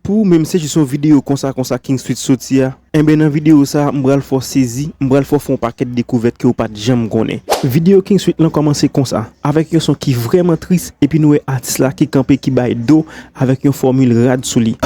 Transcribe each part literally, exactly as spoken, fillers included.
Pou ou menm, se jis yon videyo konsa konsa King Sweet soti a. Enben, nan videyo sa a, m pral fè w sezi, m pral fè w fè yon pakèt dekouvèt ke w pa t janm konnen. Videyo King Sweet lan kòmanse konsa, avèk yon son ki vrèman tris, epi nou wè atis la ki kanpe, ki bay do, avèk yon fòmil rad sou li.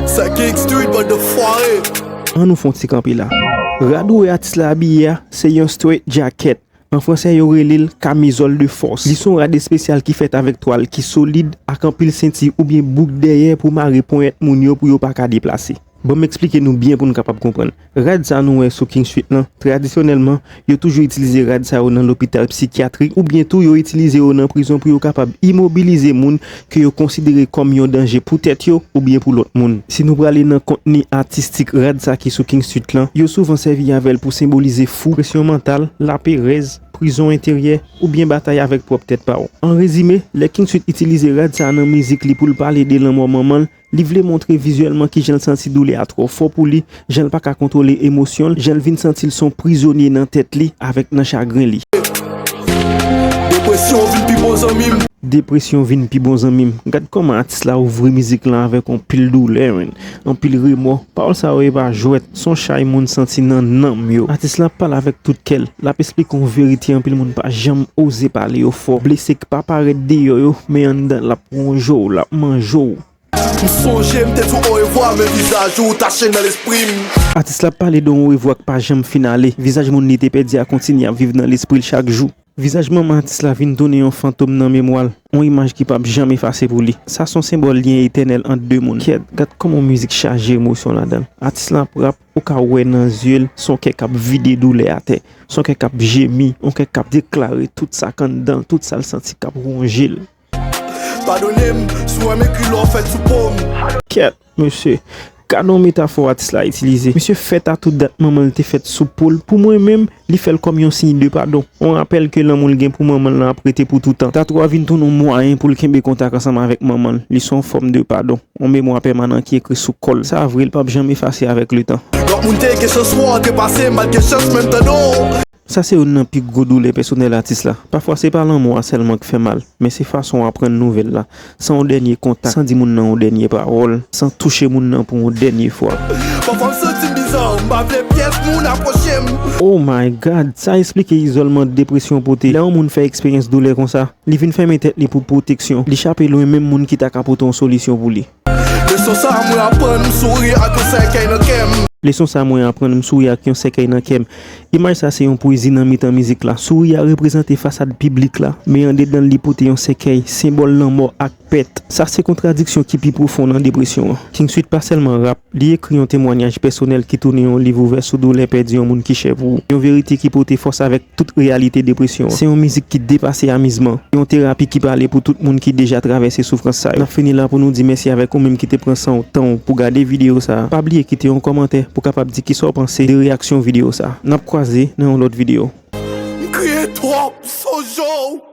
Sa King Sweet, bann de fware. Ann nou fè yon ti kanpe la. Rad ou wè atis la abiye a, se yon straight jacket. An fransè, yo rele l camisole de force. Li se yon rad espesyal ki fèt avèk twal ki solid, ak anpil senti oubyen bouk dèyè pou mare ponyèt moun yo pou yo pa ka deplase. Ban m eksplike nou byen pou n kapab konprann. Rad sa nou wè sou King Sweet lan, tradisyonèlman, yo toujou itilize rad sa yo nan lopital psikyatrik, oubyen tou yo itilize yo nan prizon pou yo kapab imobilize moun ke yo konsidere kòm yon danje pou tèt yo oubyen pou lòt moun. Si nou prale nan kontni atistik rad sa ki sou King Sweet lan, yo souvan sèvi avè l pou senbolize fou, presyon mantal, laperèz, prizon enteryè, oubyen batay avèk pwòp tèt pa w. An rezime, lè King Sweet itilize rad sa nan mizik li pou l pale de lanmò manman l, li vle montre vizyèlman kijan l santi doulè a twò fò pou li, jan l pa ka kontwole emosyon l, jan l vin santi l se yon prizonye nan tèt li avèk nan chagren li. Depresyon vin pi bon zanmi m. Depresyon vin pi bon zanmi m. Gad kòman atis la ouvri mizik lan avèk anpil doulè, menn. Anpil remò. Pawòl sa yo e pa jwèt. Se yon chay moun santi nan nanm yo. Atis la ap pale avèk tout kè l. L ap esplike yon verite anpil moun pa janm oze pale yo fò. Blese k pa parèt deyò yo, men anndan l ap wonje w, l ap manje w. M sonje m te di w orevwa, men vizaj ou tache nan lespri m. Atis la ap pale de yon orevwa k pa janm fin ale. Vizaj moun li te pèdi a kontinye ap viv nan lespri l chak jou. Vizaj manman atis la vin tounen yon fantom nan memwa l, yon imaj ki p ap janm efase pou li. Sa se yon senbòl lyen etènèl ant de moun. Kyèt, gad kòman yon mizik chaje emosyon ladan l. Atis la ap rap, ou ka wè nan zye l, se yon kè k ap vide doulè atè. Se yon kè k ap jemi, yon kè k ap deklare tout sa k anndan l, tout sa l santi k ap wonje l. Padone m, si w wè m ekri lè w fèt sou po m. Kyèt, mesye. Gad yon metafò atis la itilize. Misye fèt a tout dat manman l te fèt sou po l. Pou mwen menm, li fè l kòm yon siy de padon. Yon rapèl ke lanmou l gen pou manman l lan ap rete pou toutan. Tatwa vin tounen yon mwayen pou l kenbe kontak ansanm avèk manman l. Li se yon fòm de padon. Yon memwa pèmanan ki ekri sou kò l. Sa vre, l p ap janm efase avèk letan. Lòt moun te gen chans wè w trepase, m pa t gen chans menm tande w. Sa se youn nan pi gwo doulè pèsonèl atis la. Pafwa se pa lanmò a sèlman k fè mal, men se fason w aprann nouvèl la, san yon dènye kontak, san di moun nan yon dènye pawòl, san touche moun nan pou yon dènye fwa. Pafwa m santi m biza, m pa vle pyès moun apwoche m. Oh my God, sa esplike izòlman depresyon pote. Lè yon moun fè eksperyans doulè konsa, li vin fèmen tèt li pou pwoteksyon. Li chape lwen menm moun ki ta ka pote yon solisyon pou li. Leson sa mwen aprann, m souri ak yon sèkèy nan kè m. Leson sa mwen aprann, m souri ak yon sèkèy nan kè m. Imaj sa se yon pwezi nan mitan mizik la. Souri a reprezante fasad piblik la, men andedan l li pote yon sèkèy, senbòl lanmò ak pèt. Sa se kontradiksyon ki pi pwofon nan depresyon an. King Sweet pa sèlman rap, li ekri yon temwanyaj pèsonèl ki tounen yon liv ouvè sou doulè pèdi yon moun ki chè pou ou. Yon verite ki pote fòs avèk tout reyalite depresyon an. Se yon mizik ki depase amizman. Yon terapi ki pale pou tout moun ki deja travèse soufrans sa yo. N ap fini la pou nou di mèsi avèk ou menm ki te pran san w, tan w pou gade videyo sa a. Pa bliye kite yon kòmantè pou kapab di kisa w panse de reyaksyon videyo sa a. N ap kwaze nan yon lòt videyo. M kriye twòp, m sonje w.